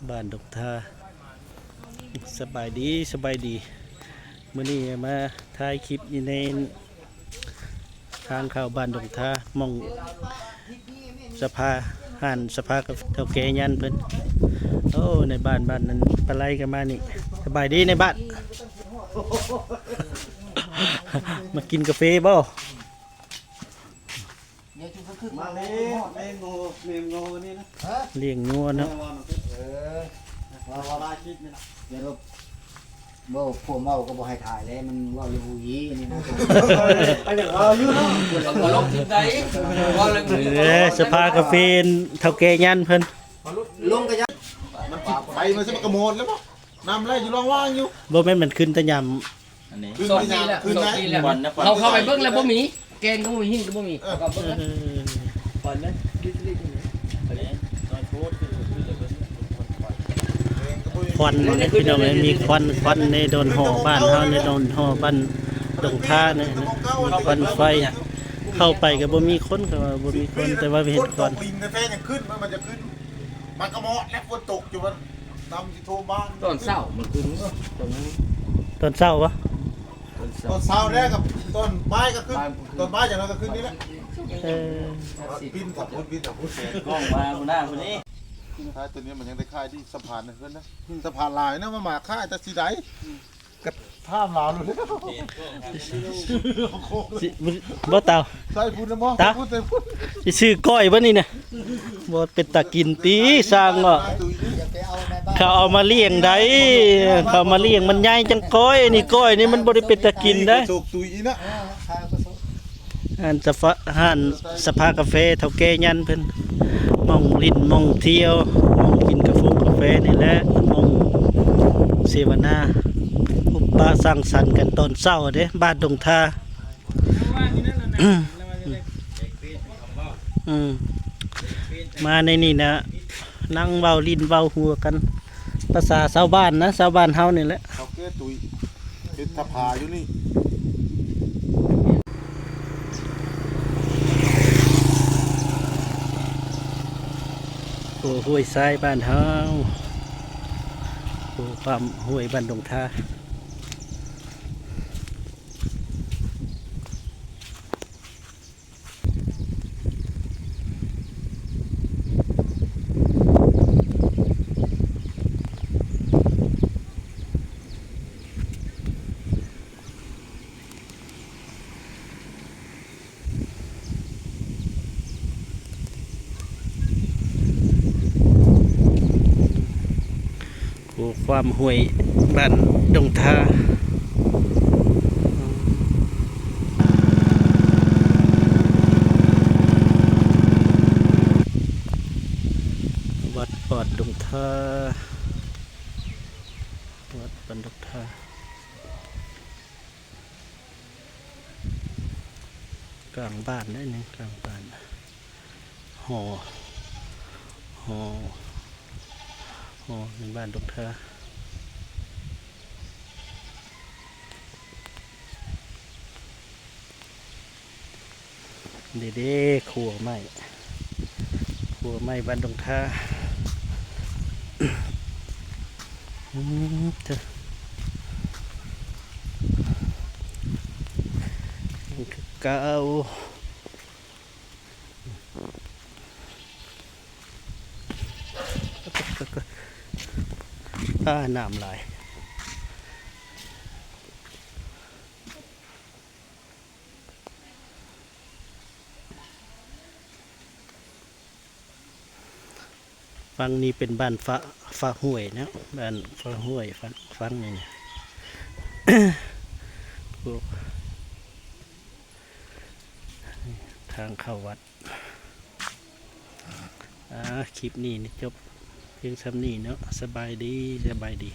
ບ້ານດົງທາ ສະບາຍດີ ສະບາຍດີ. ມື້ນີ້ມາຖ່າຍຄລິບຢູ່ໃນທາງເຂົ້າບ້ານດົງທາ ໝ່ອງສະພາ ຮ້ານສະພາເຖົ້າແກ່ຍັນເພິ່ນ. ໂອ້ ໃນບ້ານ ບ້ານນັ້ນປາໄລກໍມານີ້. ສະບາຍດີນາຍບ້ານ. ມາກິນກາເຟບໍ່? ມາແລ້ວ ແມ່ງົວ ແມ່ງົວນີ້ນະ ລ້ຽງງົວເນາະ. ເອີ ວ່າ ວ່າ ວ່າຄລິບນີ້ນະ ຢ່າລົບ ບໍ່ ພວກເວົ້າກໍບໍ່ໃຫ້ຖ່າຍແລ້ວ ມັນເວົ້າຢູ່ອີນີ້ນະ. ອັນນີ້ເວົ້າຢູ່ເນາະ ບໍ່ລົບທິດໃດ ເວົ້າເລື່ອງ ເອີ ສະພາກາເຟເຖົ້າແກ່ຍັນເພິ່ນ ລົງກະຍັງ ມັນໄຟມັນຊິມາກະໝົດແລ້ວບໍ່? ນ້ຳໄຫຼຢູ່ລອງວ່າງຢູ່. ບໍ່ແມ່ນ ມັນຂຶ້ນແຕ່ຍາມ ອັນນີ້ ຂຶ້ນ ສອງປີແລ້ວ ຂຶ້ນ ສອງປີແລ້ວ ຄວັນນະ ຄວັນ ເຮົາເຂົ້າໄປເບິ່ງແລ້ວບໍ່ມີ ແກນກໍບໍ່ມີ ຫີນກໍບໍ່ມີ ເອີ ເຮົາກໍເບິ່ງ ເອີ ຄວັນນະ ຄວັນນະ ຄວັນເດ້ພີ່ນ້ອງເອີຍ ມີຄວັນ ຄວັນໃນດອນຫໍ້ບ້ານເຮົາ ໃນດອນຫໍ້ບ້ານດົງທານີ້ນະ ມີຄວັນໄຟ. ເຂົ້າໄປກໍບໍ່ມີຄົນ ເຂົາວ່າບໍ່ມີຄົນ ແຕ່ວ່າເຫັນຄວັນ ຕກລິນແທ້ໆຍັງຂຶ້ນ ມັນ ມັນຈະຂຶ້ນ ມັນກໍເໝາະແລ້ວ ຝົນຕົກຢູ່ ມັນ ນ້ຳຊິຖ້ວມບ້ານ. ຕອນເຊົ້າມັນຂຶ້ນ ຕອນນັ້ນ ຕອນເຊົ້າບໍ່? ຕອນເຊົ້າ ຕອນເຊົ້າແລ້ວກັບຕອນບ່າຍກໍຂຶ້ນ ຕອນບ່າຍຈັ່ງນັ້ນກໍຂຶ້ນນີ້ແຫຼະ. ເອີ ປິ່ນທາງພຸ້ນ ປິ່ນທາງພຸ້ນ ກ້ອງມາພຸ້ນນະ ພຸ້ນນີ້. ທ້າຍຕົວນີ້ມັນຍັງໄດ້ຂາຍດີ ສະພານເພິ່ນນະ ສະພານຫຼາຍນະ ມາ ມາຂາຍແຕ່ຊິໄດ້ ກໍຖາມລາວໂລດແລ້ວ ຊິ ບໍ່ເຕົາ ໃສ່ພຸ້ນນະບໍ່ ເຕົາ ໃສ່ພຸ້ນ ໃສ່ພຸ້ນ ຊິຊື້ກ້ອຍບໍ່ນີ້ນະ? ບໍ່ເປັນຕາກິນຕິ ຊ່າງເນາະ ເຂົາເອົາມາລ້ຽງໄດ໋ ເຂົາເອົາມາລ້ຽງມັນໃຫຍ່ຈັ່ງກ້ອຍ ອັນນີ້ກ້ອຍນີ້ມັນບໍ່ໄດ້ເປັນຕາກິນໄດ໋. ອັນສະພາ ຮ້ານສະພາກາເຟເຖົ້າແກ່ຍັນເພິ່ນ ໝ່ອງຫຼິ້ນ ໝ່ອງທ່ຽວ ໝ່ອງກິນກາຟ ກາເຟນີ້ແຫຼະ ໝ່ອງເສວະນາ ພົບປະສັງສັນກັນຕອນເຊົ້າເດ້ ບ້ານດົງທາ. ອືມ ມາໃນນີ້ນະ ນັ່ງເວົ້າຫຼິ້ນເວົ້າຫົວກັນ ພາສາຊາວບ້ານນະ ຊາວບ້ານເຮົານີ້ແຫຼະ. ເຖົ້າແກ່ຕຸ້ຍ ເຮັດສະພາຢູ່ນີ້. ໂອ້ ຫ້ວຍຊາຍບ້ານເຮົາ ໂອ້ ຄວາມຫ້ວຍບ້ານດົງທາ. ໂອ້ ຄວາມຫ້ວຍບ້ານດົງທາ ວັດປອດດົງທາ ວັດປອດດົງທາ. ກາງບ້ານເດ້ນີ້ ກາງບ້ານ ຫໍ ຫໍ ຫໍໃນບ້ານດົງທາ. ເດ້ໆ ຄົວໄມ້ ຄົວໄມ້ບ້ານດົງທາ. ອືມ ເທີ ຍັງຄືເກົ່າ. ອ້າ ນ້ຳຫຼາຍ. ຝັ່ງນີ້ເປັນບ້ານຝາ ຝາຫ້ວຍເນາະ ບ້ານຝາຫ້ວຍ ຝັ່ງ ຝັ່ງນີ້ນະ ໂອ້ ທາງເຂົ້າວັດ. ອ່າ ຄລິບນີ້ນີ້ຈົບພຽງສ່ຳນີ້ເນາະ ສະບາຍດີ ສະບາຍດີ.